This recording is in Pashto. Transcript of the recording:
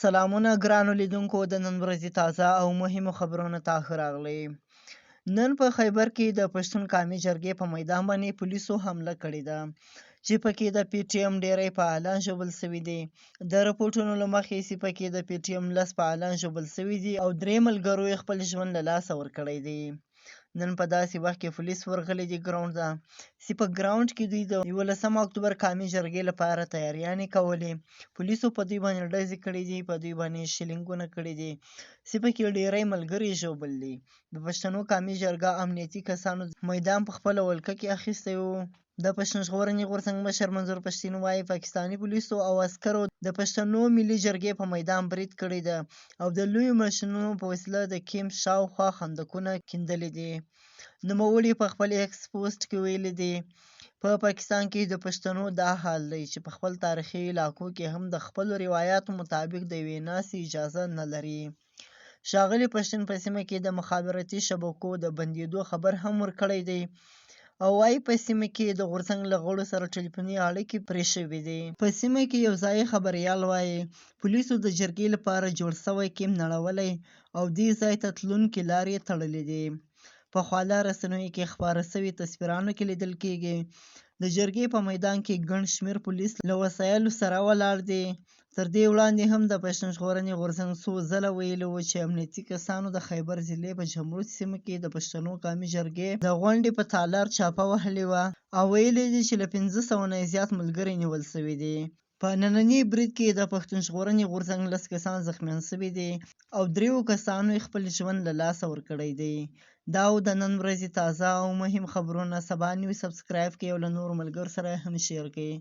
سلامونه ګرانو لیدونکو، د نن ورځې تازه او مهمو خبرونو ته ښه راغلئ. نن په خیبر کې د پښتون قامي جرګې په میدان باندې پولیسو حمله کړې ده چې پکې د پي ټي ایم ډیری فعالان ژوبل شوي دي. د رپورټونو له مخې چې پکې د پي ټي ایم 10 فعالان ژوبل شوي دي او درې ملګرو یې خپل ژوند له لاسه ورکړی دی. نن په داسې وخت کې پولیس ورغلي دي ګراونډ ته چې په ګراونډ کې دوی د 11 اکتوبر قامي جرګې لپاره تیاریانې کولې. پولیسو په دوی باندې ډزې کړې دي، په دوی باندې شیلینګونه کړي دي چې پکې ډیری ملګري ژوبل دي. د پښتنو قامي جرګه امنیتي کسانو میدان په خپله ولکه کې اخیستی و. د پښتون ژغورنې غورځنګ مشر منظور پښتین وايي، پاکستاني پولیسو او عسکرو د پښتنو ملي جرګې په میدان برید کړی ده او د لویو ماشینونو په وسیله د کیمپ شاوخوا خندقونه کیندلي دي. نوموړي په خپل ایکس پوسټ کې ویلي دي، په پاکستان کې د پښتنو دا حال دی چې په خپل تاریخي علاقو کې هم د خپلو روایاتو مطابق د یوې ناستې اجازه نه لري. ښاغلي پښتین په سیمه کې د مخابراتي شبکو د بندېدو خبر هم ورکړی دی او وايي په سیمه کې د غورځنګ له غړو سره ټلیفوني اړیکې پرې شوې دي. په سیمه کې یو ځايي خبریال وايي، پولیسو د جرګې لپاره جوړ شوی کیمپ نړولی او دې ځای ته تلونکې لارې یې تړلې دي. په خواله رسنیو کې خپاره شوي تصویرانو کې لیدل کېږي، د جرګې په میدان کې ګڼ شمېر پولیس له وسایلو سره ولاړ دي. تر دې وړاندې هم د پښتون ژغورنې غورځنګ څو ځله ویلي وو چې امنیتي کسانو د خیبر ضلعې په جمرود سیمه کې د پښتنو قامي جرګې د غونډې په تالار چاپه وهلې وه او ویلي دي چې له 500 نه یې زیات ملګري نیول شوي دي. په ننني برید کې د پښتون ژغورنې غورځنګ 10 کسان زخمیان شوي دي او دریو کسانو یې خپل ژوند له لاسه ورکړی دی. دا و د نن ورځې تازه او مهم خبرونه. سبا نیوز سبسکرایب کړئ او له نورو ملګرو سره هم شیر کړئ.